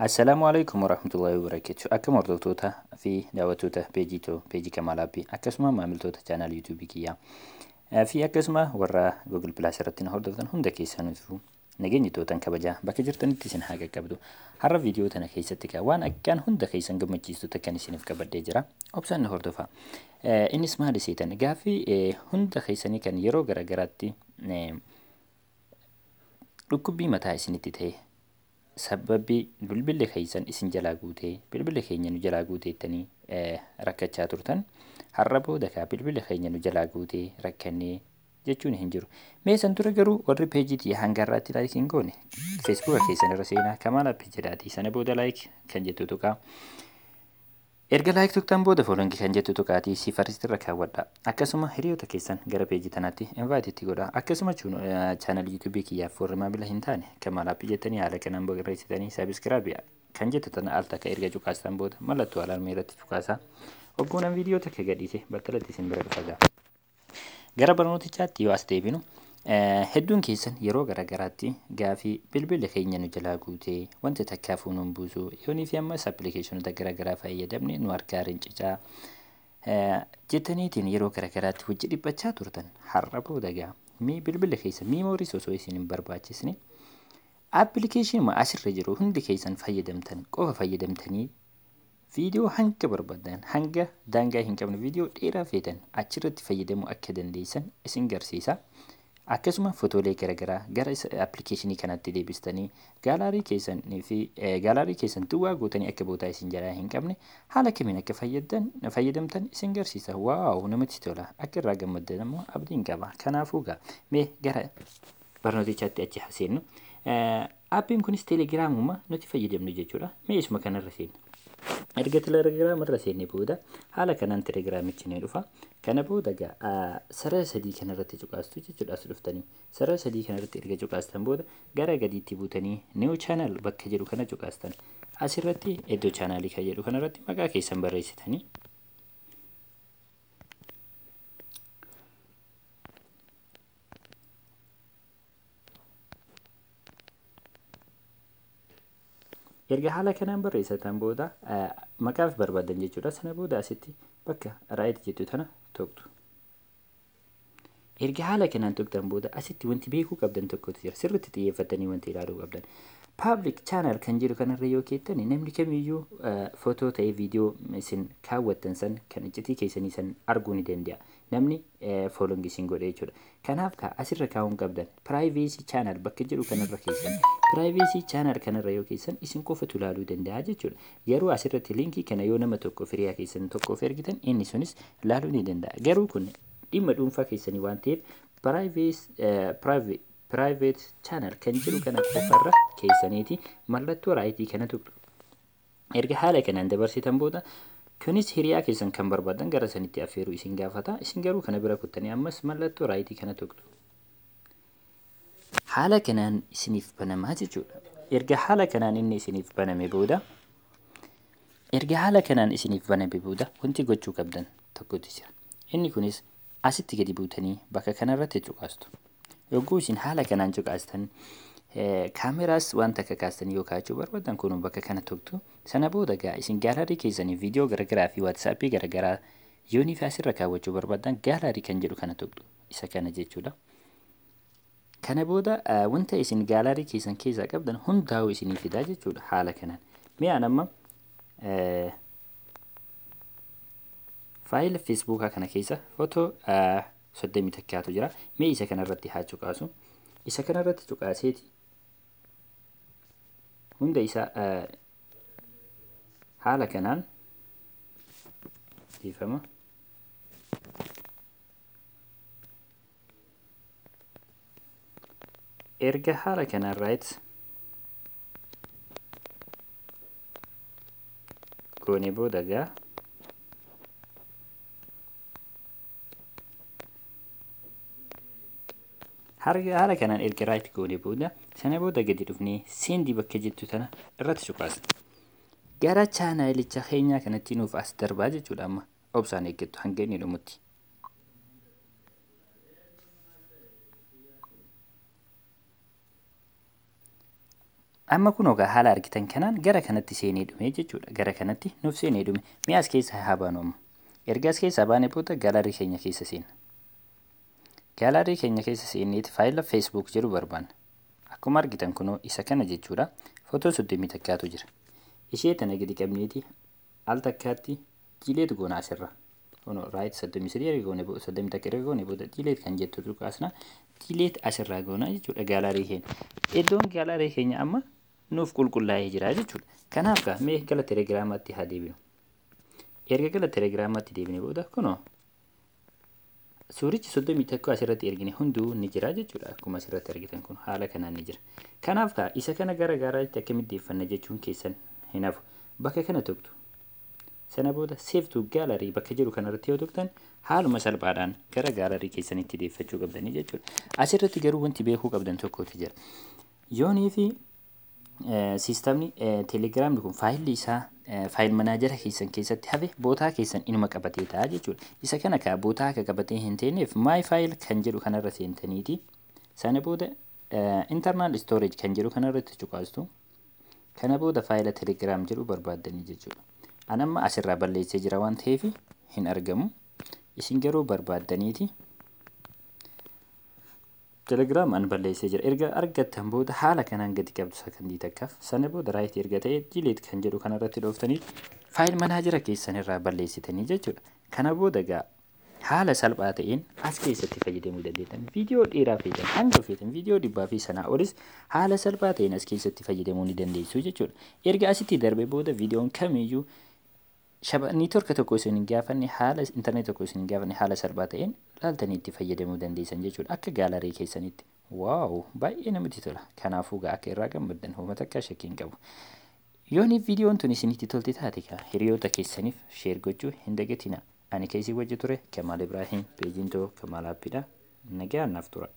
Assalaamu alaikum warahmatullahi wabarakatuh. Akkam hordoftoota fi daawwattoota peejii too peejii Kamaal Aappii, akkasuma maamiltoota chaanaal yuutuubii kiyyaa fi akkasuma warra Google Plus irratti na hordoftan hunda keessaniifuu, nageenyi tootan kabajaa bakka jirtanitti isin haa qaqqabdu. Har'a viidiyoo tana keessatti kaa waan akkaan hunda keessan gammachiistu takkan isiniif qabadhee jira. Obsaan na hordofa. Innis maali seetan? Gaaffii hunda keessanii kan yeroo garaagaraatti dhukkubbii mataa isinitti ta'e, sababii bilbilli keessan isin jalaa guutee, bilbilli keenya nu jalaa guuteettanii rakkachaa turtan, har'a booda kaa bilbilli keenya nu jalaa guutee rakkannee jechuun hin jiru. Mee san dura garuu warri peejii hanga irraatti like hin goone, feesbuuka keessan irra seenaa, Kamaal Aappii jedhaatii sana booda like kan jettu tuqaa. Erga like tuqxan booda following kan jettu tuqaatii see first irra kaawwadha. Akkasuma hiriyoota keessan gara peejii tanaatti invite itti godha. Akkasuma chaanal yuutuubii kiyyaaf warri maamila hin taane, Kamaal Aappii jettanii haala kanaan barreessitanii subscribe kan jettu tana al takka erga cuqaastan booda mallattoo alarmii irratti cuqaasaa. Ogguunan viidiyoo takka gadhiise battalatti isin bira dhufa. Gara barnootichaatti yoo as deebinu, hedduun keessan yeroo garaagaraatti gaafii bilbilli keenya nu jalaa guutee, wanta takkaafuu nuun buusu, yoonii fi ammas appilikeeshinoota garaagaraa fayyadamne nu harkaa rincicaa jettaniitiin yeroo garaagaraatti hojii dhiphachaa turtan, har'a booda gaa mii bilbilli keessa memory osoo isin hin barbaachisne, appilikeeshinuma asirra jiru hundi keessan fayyadamtan qofa fayyadamtanii viidiyoo hanga barbaadan, hanga daangaa hin qabne, viidiyoo dheeraa feetan achirratti fayyadamuu akka dandeessan isin garsiisa. Akkasuma fotoolee garaagaraa gara appilikeeshinii kanatti deebistanii gallery keessanii fi gallery keessan duwwaa gootanii akka bootaa isin jalaa hin qabne haala kamiin akka fayyadamtan isin garsiisa. Wow, namatti tola. Akka irraa gammaddan immoo abdiin qaba. Kanaafuu gaa mee gara barnootichaatti achi haa. Aappiin kunis teelegiraamuma nuti fayyadamnu jechuudha. Mee isuma kanarra seenna. Erga teelegiraama irra seenne booda haala kanaan teelegiraamichi ni dhufa. Kana booda gaa sarara sadii kanarratti cuqaastu jechuudha as dhuftanii. Sarara sadii kanarratti erga cuqaastan booda gara gadiitti buutanii new channel bakka jedhu kana cuqaastan. Asirratti iddoo chaanaalii kan jedhu kanarratti maqaa keessan barreessitanii, erga haala kanaan barreessatan booda maqaaf barbaadan jechuudha. Sana booda asitti bakka right jettu tana tuqxu. Erga haala kanaan tuqxan booda asitti wanti beekuu qabdan tokkotu jira. Sirriitti xiyyeeffatanii wanti ilaaluu qabdan. Public channel kan jedhu kanarra yoo keettan, namni kamiyyuu footoo ta'ee viidiyoo isin kaawwattan san kan iccitii keessanii san arguu ni danda'a. Namni following isin godhe jechuudha. Kanaaf kaa asirra kaa'uun qabdan privacy channel bakka jedhu kanarra keessan. Privacy channel kanarra yoo keessan isin qofatu ilaaluu danda'a jechuudha. Garuu asirratti linkii kana yoo nama tokko, firiyaa keessan tokkoof ergitan, inni sunis ilaaluu ni danda'a. Garuu kun dhimma dhuunfaa keessanii waan ta'eef private channel kan jedhu kana qofarra keessaniiti mallattoo rightii kana tuqxu. Erga haala kanaan dabarsitan booda kunis hiriyaa keessan kan barbaadan gara sanitti affeeruu isin gaafata. Isin garuu kana bira kuttanii ammas mallattoo rightii kana tuqxu. Haala kanaan isiniif banamaa jechuudha. Erga haala kanaan inni isiniif baname booda, erga haala kanaan isiniif baname booda wanti gochuu qabdan tokkotu jira. Inni kunis asitti gadi buutanii bakka kanarratti cuqaastu. Yogguu isin haala kanaan cuqaastan, kaameraas waan takka kaastanii yoo kaa'achuu barbaadan kun bakka kana tuqxu. Sana booda gaa isin gallery keessanii viidiyoo garaagaraa fi waatsaappii garaagaraa yoonii fi asirra kaawwachuu barbaadan gallery kan jedhu kana tuqxu. Isa kana jechuudha. Kana booda wanta isin gallery keessan keessaa qabdan hundaa'uu isinii fidaa jechuudha haala kanaan. Mee an amma faayila feesbuukaa kana keessa footoo 31tu jira. Mee isa kanarratti haa cuqaasu. Isa kanarratti cuqaaseeti hunda isaa haala kanaan dhiifama. Erga haala kanaan right goone booda gaa haala kanaan erga right goone booda, sana booda gadi dhufnee send bakka jettu tana irratti cuqaasna. Gara chaanaalicha keenyaa kanatti nuuf as darbaa jechuudha. Amma obsaan eeggattu hanga inni dhumutti. Amma kun egaa haala argitan kanaan gara kanatti seenee dhume jechuudha. Gara kanatti nuuf seenee dhume. Mee as keessa haa baanu amma. Erga as keessaa baane booda gallery keenya keessa seenna. Gallery keenya keessa seenneeti faayila Facebook jedhu barbaanna. Akkuma argitan kunoo isa kana jechuudha. Footoo 31tu jira. Ishee tana gadi qabneeti al takkaatti delete goona asirra. Kunoo right 33 erga goone booda, 31 erga goone booda delete kan jettu tuqaasna, delete asirraa goona jechuudha gallery keenya. Iddoon gallery keenya amma nuuf qulqullaa'ee jira jechuudha. Kanaaf gaa mee gara Telegiraamaatti haa deebinu. Erga gara Telegiraamaatti deebine booda kunoo suurichi 31 asirratti ergine hunduu ni jira jechuudha. Akkuma asirratti argitan kun haala kanaan ni jira. Kanaaf gaa isa kana gara garaatti akkamitti deeffanna jechuun keessan hin hafu. Bakka kana tuqxu. Sana booda "save to gallery" bakka jedhu kanarratti yoo tuqxan haaluma salphaadhaan gara gallery keessanitti deeffachuu qabdanii jechuudha. Asirratti garuu wanti beekuu qabdan tokkotu jira. Yoonii fi siistamni Telegiraamni kun faayilli isaa file manager keessan keessatti hafe bootaa keessan inuma qabatee ta'a jechuudha. Isa kana kaa bootaa akka qabatee hin teenyeef "my file" kan jedhu kanarra seentaniiti. Sana booda "internal storage" kan jedhu kanarratti cuqaastu. Kana booda faayila Telegiraam jedhu barbaaddanii jechuudha. An amma asirraa balleessee jira waan ta'eef hin argamu. Isin garuu barbaaddaniiti. Telegiraam an balleessee jira. Erga argattan booda haala kanaan gadi qabdu sakandii takkaaf. Sana booda right erga ta'e "delete" kan jedhu kanarratti dhooftanii file manager keessan irraa balleessitanii jechuudha. Kana booda gaa haala salphaa ta'een as keessatti fayyadamuu dandeettan. Viidiyoo dheeraa feetan, hanga feetan, viidiyoo 100 fi sanaa olis haala salphaa ta'een as keessatti fayyadamuu ni dandeessu jechuudha. Erga asitti darbe booda viidiyoon kamiyyuu network tokko isin hin gaafanne, haala intarneet tokko isin hin gaafanne, haala salphaa ta'een laaltanii itti fayyadamuu dandeessan jechuudha. Akka gallery keessanitti. Wow, baay'ee namatti tola. Kanaafuu gaa akka irraa gammaddan uummata akka shakkii hin qabu. Yooni viidiyoon tun isinitti tolte taate hiriyoota keessaniif share gochuu hin dagatina. Ani keessi wajji ture Kamaal Ibraahim, peejiin too Kamaal Aappiidha. Nagaan naaf tura.